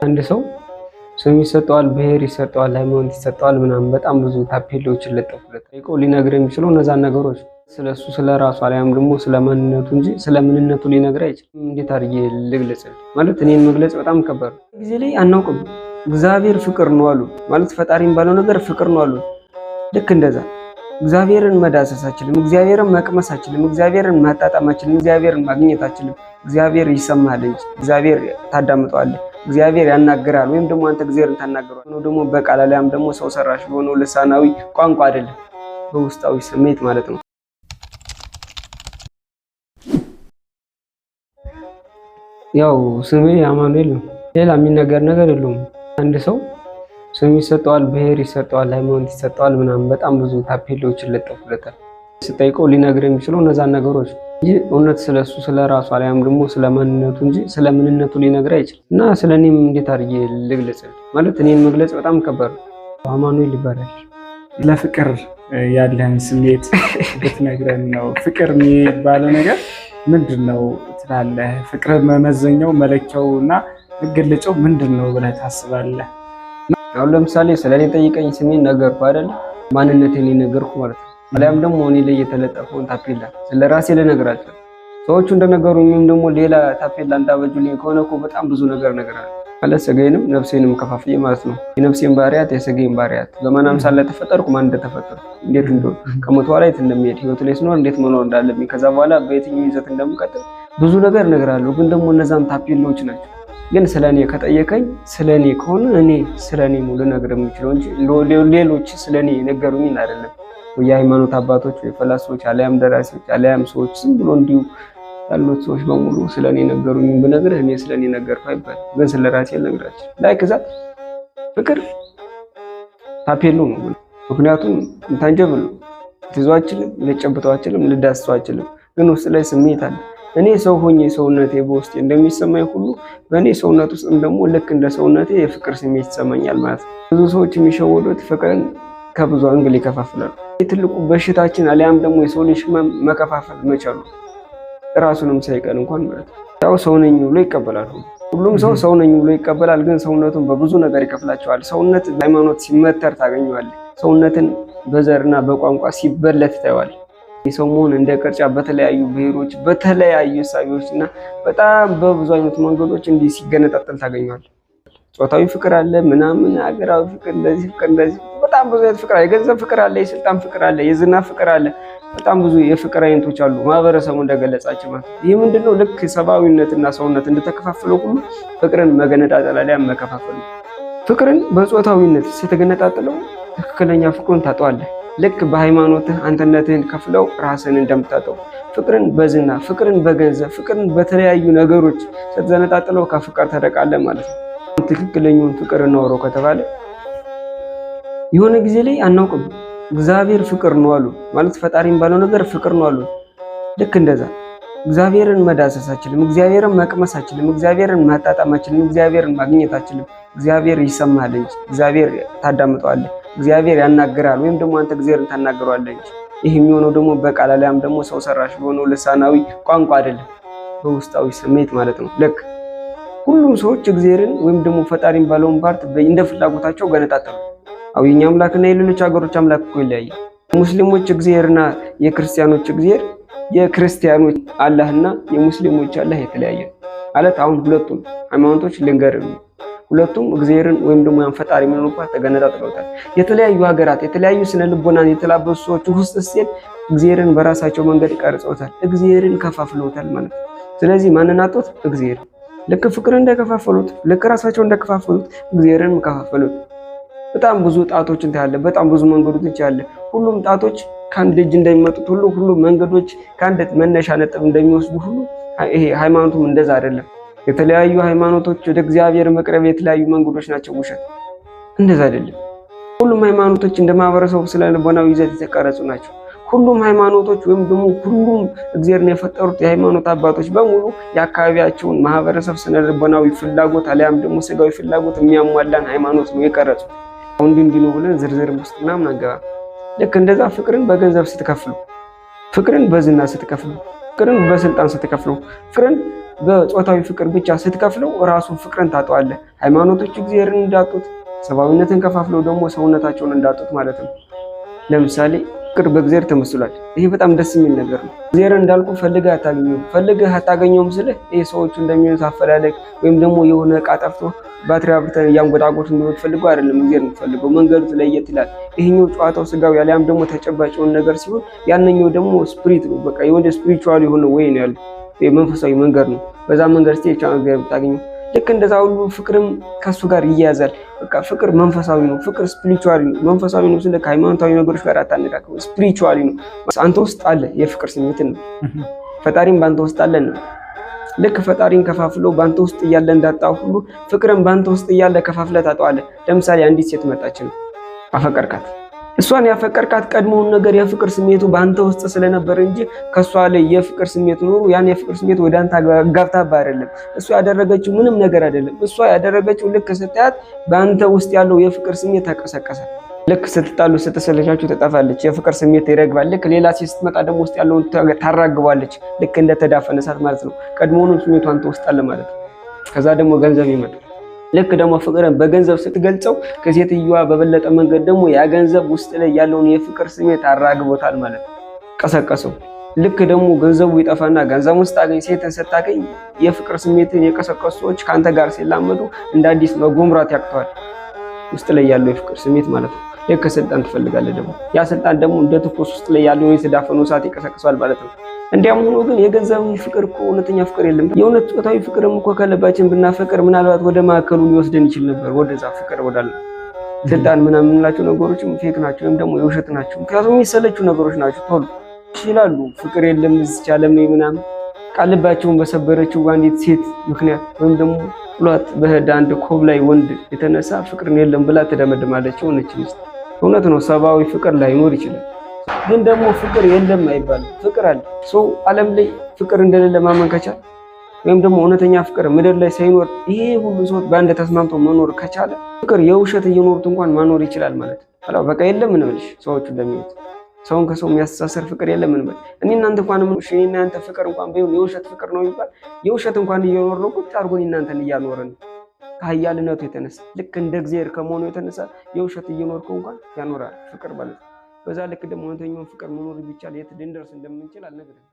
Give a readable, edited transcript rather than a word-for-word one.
አንድ ሰው ስም ይሰጠዋል፣ ብሔር ይሰጠዋል፣ ሃይማኖት ይሰጠዋል ምናምን በጣም ብዙ ታፔላዎችን ለጠፉለት። ጠይቀው ሊነግር የሚችለው እነዛን ነገሮች ስለሱ ስለ ራሱ አሊያም ደግሞ ስለ ማንነቱ እንጂ ስለ ምንነቱ ሊነግር አይችልም። እንዴት አድርጌ ልግለጽ? ማለት እኔን መግለጽ በጣም ከባድ ነው። ጊዜ ላይ አናውቅም። እግዚአብሔር ፍቅር ነው አሉ፣ ማለት ፈጣሪም ባለው ነገር ፍቅር ነው አሉ። ልክ እንደዛ እግዚአብሔርን መዳሰስ አችልም፣ እግዚአብሔርን መቅመስ አችልም፣ እግዚአብሔርን ማጣጣም አችልም፣ እግዚአብሔርን ማግኘት አችልም። እግዚአብሔር ይሰማሃል እንጂ እግዚአብሔር ታዳምጠዋለህ፣ እግዚአብሔር ያናግራል ወይም ደግሞ አንተ እግዚአብሔርን ታናግረዋለህ። ነው ደግሞ በቃል አሊያም ደግሞ ሰው ሰራሽ በሆነው ልሳናዊ ቋንቋ አይደለም፣ በውስጣዊ ስሜት ማለት ነው። ያው ስሜ አማኑኤል ነው። ሌላ የሚነገር ነገር የለውም። አንድ ሰው ስም ይሰጠዋል፣ ብሔር ይሰጠዋል፣ ሃይማኖት ይሰጠዋል ምናምን በጣም ብዙ ታፔላዎችን ለጠፉለታል። ስጠይቀው ሊነግር የሚችለው እነዛን ነገሮች እንጂ እውነት ስለሱ ስለ ራሱ አሊያም ደግሞ ስለ ማንነቱ እንጂ ስለ ምንነቱ ሊነግር አይችልም። እና ስለ እኔም እንዴት አድርጌ ልግለጽ? ማለት እኔን መግለጽ በጣም ከባድ ነው። አማኑኤል ይባላል። ለፍቅር ያለህን ስሜት ብትነግረን ነው። ፍቅር የሚባለው ነገር ምንድን ነው ትላለህ? ፍቅር መመዘኛው መለኪያው እና መገለጫው ምንድን ነው ብለህ ታስባለህ? አሁን ለምሳሌ ስለ እኔ ጠይቀኝ ስሜን ነገርኩ አይደለ? ማንነቴን ነገርኩ ማለት ነው። አሊያም ደግሞ እኔ ላይ የተለጠፈውን ታፔላ ስለ ራሴ ልነግራቸው ሰዎቹ እንደነገሩኝ ወይም ደግሞ ሌላ ታፔላ እንዳበጁልኝ ከሆነ እኮ በጣም ብዙ ነገር እነግራለሁ። ማለት ስጋዬንም ነፍሴንም ከፋፍዬ ማለት ነው። የነፍሴን ባህሪያት የስጋዬን ባህሪያት በማን አምሳል ላይ ተፈጠርኩ፣ ማን እንደተፈጠርኩ፣ እንዴት እንደሆነ፣ ከሞት በኋላ የት እንደሚሄድ፣ ህይወት ላይ ስኖር እንዴት መኖር እንዳለብኝ፣ ከዛ በኋላ በየትኛው ይዘት እንደምቀጥል ብዙ ነገር እነግራለሁ። ግን ደግሞ እነዛም ታፔላዎች ናቸው። ግን ስለ እኔ ከጠየቀኝ ስለ እኔ ከሆነ እኔ ስለ እኔ ነው ልነግር የምችለው እንጂ ሌሎች ስለ እኔ የነገሩኝን አይደለም። ወይ የሃይማኖት አባቶች ወይ ፈላስፎች አሊያም ደራሲዎች አሊያም ሰዎች ዝም ብሎ እንዲሁ ያሉት ሰዎች በሙሉ ስለ እኔ ነገሩኝ ብነግርህ እኔ ስለ እኔ ነገርኩህ አይባልም። ግን ስለ ራሴ ልነግራቸው ላይ ከዛ ፍቅር ታፔሎ ነው። ምክንያቱም intangible ነው። ልትይዘው አትችልም፣ ልትጨብጠው አትችልም፣ ልዳስሰው አትችልም። ግን ውስጥ ላይ ስሜት አለ። እኔ ሰው ሆኜ ሰውነቴ በውስጤ እንደሚሰማኝ ሁሉ በእኔ ሰውነት ውስጥም ደግሞ ልክ እንደ ሰውነቴ የፍቅር ስሜት ይሰማኛል ማለት ነው። ብዙ ሰዎች የሚሸወዱት ፍቅርን ከብዙ angle ይከፋፍላሉ። ትልቁ በሽታችን አሊያም ደግሞ የሰው ልጅ ህመም መከፋፈል መቻሉ ራሱንም ሳይቀር እንኳን ማለት ነው። ያው ሰው ነኝ ብሎ ይቀበላል። ሁሉም ሰው ሰው ነኝ ብሎ ይቀበላል። ግን ሰውነቱን በብዙ ነገር ይከፍላቸዋል። ሰውነት ሃይማኖት ሲመተር ታገኘዋለህ። ሰውነትን በዘርና በቋንቋ ሲበለት ታየዋለህ። የሰው መሆን እንደ ቅርጫ በተለያዩ ብሔሮች፣ በተለያዩ እሳቤዎች እና በጣም በብዙ አይነት መንገዶች እንዲህ ሲገነጣጠል ታገኘዋለህ። ጾታዊ ፍቅር አለ ምናምን፣ ሀገራዊ ፍቅር፣ እንደዚህ ፍቅር፣ እንደዚህ በጣም ብዙ አይነት ፍቅር አለ። የገንዘብ ፍቅር አለ፣ የስልጣን ፍቅር አለ፣ የዝና ፍቅር አለ። በጣም ብዙ የፍቅር አይነቶች አሉ፣ ማህበረሰቡ እንደገለጻቸው ማለት ነው። ይህ ምንድነው? ልክ ሰብአዊነትና ሰውነት እንደተከፋፈለው ሁሉ ፍቅርን መገነጣጠል አሊያም መከፋፈል ነው። ፍቅርን በጾታዊነት ስትገነጣጥለው ትክክለኛ ፍቅሩን ታጠዋለህ። ልክ በሃይማኖትህ አንተነትህን ከፍለው ራስን እንደምታጠው ፍቅርን በዝና፣ ፍቅርን በገንዘብ፣ ፍቅርን በተለያዩ ነገሮች ስትዘነጣጥለው ከፍቅር ተደቃለህ ማለት ነው። ትክክለኛውን ፍቅር እናውረው ከተባለ የሆነ ጊዜ ላይ አናውቅም። እግዚአብሔር ፍቅር ነው አሉ፣ ማለት ፈጣሪም ባለው ነገር ፍቅር ነው አሉ። ልክ እንደዛ እግዚአብሔርን መዳሰስ አችልም፣ እግዚአብሔርን መቅመስ አችልም፣ እግዚአብሔርን ማጣጣም አችልም፣ እግዚአብሔርን ማግኘት አችልም። እግዚአብሔር ይሰማሃል እንጂ እግዚአብሔር ታዳምጠዋለህ፣ እግዚአብሔር ያናግራል ወይም ደግሞ አንተ እግዚአብሔርን ታናግረዋለህ እንጂ። ይህ የሚሆነው ደግሞ በቃል አሊያም ደግሞ ሰው ሰራሽ በሆነው ልሳናዊ ቋንቋ አይደለም፣ በውስጣዊ ስሜት ማለት ነው። ልክ ሁሉም ሰዎች እግዚአብሔርን ወይም ደግሞ ፈጣሪን ባለውን part እንደ ፍላጎታቸው ገነጣጠሉ። አው የኛ አምላክና የሌሎች ሀገሮች አምላክ እኮ ይለያያል። ሙስሊሞች እግዚአብሔርና የክርስቲያኖች እግዚአብሔር፣ የክርስቲያኖች አላህና የሙስሊሞች አላህ የተለያየ ነው። ማለት አሁን ሁለቱም ሃይማኖቶች ልንገር፣ ሁለቱም እግዚአብሔርን ወይም ደግሞ ያን ፈጣሪ የሚሆኑባት part ተገነጣጥለውታል። የተለያዩ ሀገራት የተለያዩ ስነ ልቦናን የተላበሱ ሰዎች ውስጥ ስትሄድ እግዚአብሔርን በራሳቸው መንገድ ቀርጸውታል። እግዚአብሔርን ከፋፍለውታል ማለት ነው። ስለዚህ ማንን አጡት? እግዚአብሔር። ልክ ፍቅርን እንደከፋፈሉት፣ ልክ ራሳቸው እንደከፋፈሉት እግዚአብሔርን ከፋፈሉት። በጣም ብዙ ጣቶችን ታያለህ። በጣም ብዙ መንገዶች ታያለህ። ሁሉም ጣቶች ከአንድ እጅ እንደሚመጡት ሁሉ፣ ሁሉም መንገዶች ከአንድ መነሻ ነጥብ እንደሚወስዱ ሁሉ ይሄ ሃይማኖቱም እንደዛ አይደለም። የተለያዩ ሃይማኖቶች ወደ እግዚአብሔር መቅረብ የተለያዩ መንገዶች ናቸው። ውሸት፣ እንደዛ አይደለም። ሁሉም ሃይማኖቶች እንደ ማህበረሰቡ ስነ ልቦናዊ ይዘት የተቀረጹ ናቸው። ሁሉም ሃይማኖቶች ወይም ደግሞ ሁሉም እግዚአብሔርን የፈጠሩት የሃይማኖት አባቶች በሙሉ የአካባቢያቸውን ማህበረሰብ ስነ ልቦናዊ ፍላጎት አሊያም ደግሞ ስጋዊ ፍላጎት የሚያሟላን ሃይማኖት ነው የቀረጹት። አሁን እንዲህ ነው ብለን ዝርዝር ውስጥ ምናምን አንገባም። ልክ እንደዛ ፍቅርን በገንዘብ ስትከፍሉ፣ ፍቅርን በዝና ስትከፍሉ፣ ፍቅርን በስልጣን ስትከፍሉ፣ ፍቅርን በጾታዊ ፍቅር ብቻ ስትከፍለው ራሱ ፍቅርን ታጠዋለህ። ሃይማኖቶች እግዚአብሔርን እንዳጡት፣ ሰብአዊነትን ከፋፍለው ደግሞ ሰውነታቸውን እንዳጡት ማለት ነው። ለምሳሌ ፍቅር በእግዚአብሔር ተመስሏል። ይሄ በጣም ደስ የሚል ነገር ነው። እግዚአብሔርን እንዳልኩ ፈልገህ አታገኘውም። ፈልገህ አታገኘውም ስልህ ይሄ ሰዎቹ እንደሚሉት አፈላለግ ወይም ደግሞ የሆነ እቃ ጠፍቶ ባትሪ አብርተን እያንጎራጎርን እንደምትፈልገው አይደለም። እግዚአብሔር የምትፈልገው መንገዱ ለየት ይላል። ይሄኛው ጨዋታው ስጋው ያለያም ደግሞ ተጨባጭ የሆነ ነገር ሲሆን፣ ያንኛው ደግሞ spirit ነው። በቃ የሆነ spiritual የሆነ way ነው ያለው፣ የመንፈሳዊ መንገድ ነው። በዛ መንገድ ስትሄድ ብቻ ነው እግዚአብሔር የምታገኘው። ልክ እንደዛ ሁሉ ፍቅርም ከሱ ጋር ይያያዛል። በቃ ፍቅር መንፈሳዊ ነው። ፍቅር spiritual ነው። መንፈሳዊ ነው ስለ ከሃይማኖታዊ ነገሮች ጋር አታነካከው። Spiritually ነው። አንተ ውስጥ አለ የፍቅር ስሜት ነው። ፈጣሪም በአንተ ውስጥ አለ ነው። ልክ ፈጣሪን ከፋፍሎ በአንተ ውስጥ እያለ እንዳጣው ሁሉ ፍቅርን በአንተ ውስጥ እያለ ከፋፍለህ ታጠዋለህ። ለምሳሌ አንዲት ሴት መጣች ነው፣ አፈቀርካት። እሷን ያፈቀርካት ቀድሞውን ነገር የፍቅር ስሜቱ በአንተ ውስጥ ስለነበር እንጂ ከእሷ ላይ የፍቅር ስሜት ኖሮ ያን የፍቅር ስሜት ወደ አንተ ጋብታብህ አይደለም። እሷ ያደረገችው ምንም ነገር አይደለም። እሷ ያደረገችው ልክ ስታያት በአንተ ውስጥ ያለው የፍቅር ስሜት ተቀሰቀሰ። ልክ ስትጣሉ ስትሰለቻችሁ ትጠፋለች። የፍቅር ስሜት ይረግባል። ልክ ሌላ ሴት ስትመጣ ደግሞ ውስጥ ያለውን ታራግባለች። ልክ እንደተዳፈነ እሳት ማለት ነው። ቀድሞውንም ስሜቱ አንተ ውስጥ አለ ማለት ነው። ከዛ ደግሞ ገንዘብ ይመጣል። ልክ ደግሞ ፍቅርን በገንዘብ ስትገልጸው ከሴትዮዋ በበለጠ መንገድ ደግሞ ያ ገንዘብ ውስጥ ላይ ያለውን የፍቅር ስሜት አራግቦታል ማለት ነው። ቀሰቀሰው። ልክ ደግሞ ገንዘቡ ይጠፋና ገንዘቡን ስታገኝ፣ ሴትን ስታገኝ የፍቅር ስሜትን የቀሰቀሱ ሰዎች ከአንተ ጋር ሲላመዱ እንደ አዲስ መጎምራት ያቅተዋል። ውስጥ ላይ ያለው የፍቅር ስሜት ማለት ነው። ልክ ስልጣን ትፈልጋለህ፣ ደግሞ ያ ስልጣን ደግሞ እንደ ትኩስ ውስጥ ላይ ያለውን የተዳፈነው እሳት ይቀሰቅሰዋል ማለት ነው። እንዲያም ሆኖ ግን የገንዘብ ፍቅር እኮ እውነተኛ ፍቅር የለም። የእውነት ጾታዊ ፍቅርም እኮ ከልባችን ብናፈቅር ምናልባት ወደ ማዕከሉ ሊወስደን ይችል ነበር። ወደዛ ፍቅር ወዳለ ስልጣን ምናምን የምንላቸው ነገሮችም fake ናቸው ወይም ደግሞ የውሸት ናቸው። ምክንያቱም የሚሰለቹ ነገሮች ናቸው። ቶሎ ይላሉ ፍቅር የለም እዚች ዓለም ላይ ምናምን፣ ቃልባቸውን በሰበረችው አንዲት ሴት ምክንያት ወይም ደግሞ ጥሏት በሄደ አንድ ኮብላይ ወንድ የተነሳ ፍቅርን የለም ብላ ትደመድማለች። የሆነች ሚስት እውነት ነው፣ ሰብአዊ ፍቅር ላይኖር ይችላል። ግን ደግሞ ፍቅር የለም አይባልም። ፍቅር አለ። ሰው ዓለም ላይ ፍቅር እንደሌለ ማመን ከቻለ ወይም ደግሞ እውነተኛ ፍቅር ምድር ላይ ሳይኖር ይሄ ሁሉ ሰው በአንድ ተስማምቶ መኖር ከቻለ ፍቅር የውሸት እየኖሩት እንኳን መኖር ይችላል ማለት ነው። በቃ የለም እንበልሽ፣ ሰዎቹ እንደሚሉት ሰውን ከሰው የሚያስተሳሰር ፍቅር የለም እንበል። እኔ እናንተ እንኳን እኔ እናንተ ፍቅር እንኳን ቢሆን የውሸት ፍቅር ነው የሚባል፣ የውሸት እንኳን እየኖር ነው ቁጭ አድርጎን እናንተን እያኖረን ነው። ከኃያልነቱ የተነሳ፣ ልክ እንደ እግዚአብሔር ከመሆኑ የተነሳ የውሸት እየኖርከው እንኳን ያኖራል ፍቅር ማለት ነው። በዛ ልክ ደግሞ እውነተኛውን ፍቅር መኖር ቢቻል የት ልንደርስ እንደምንችል አልነግርህም።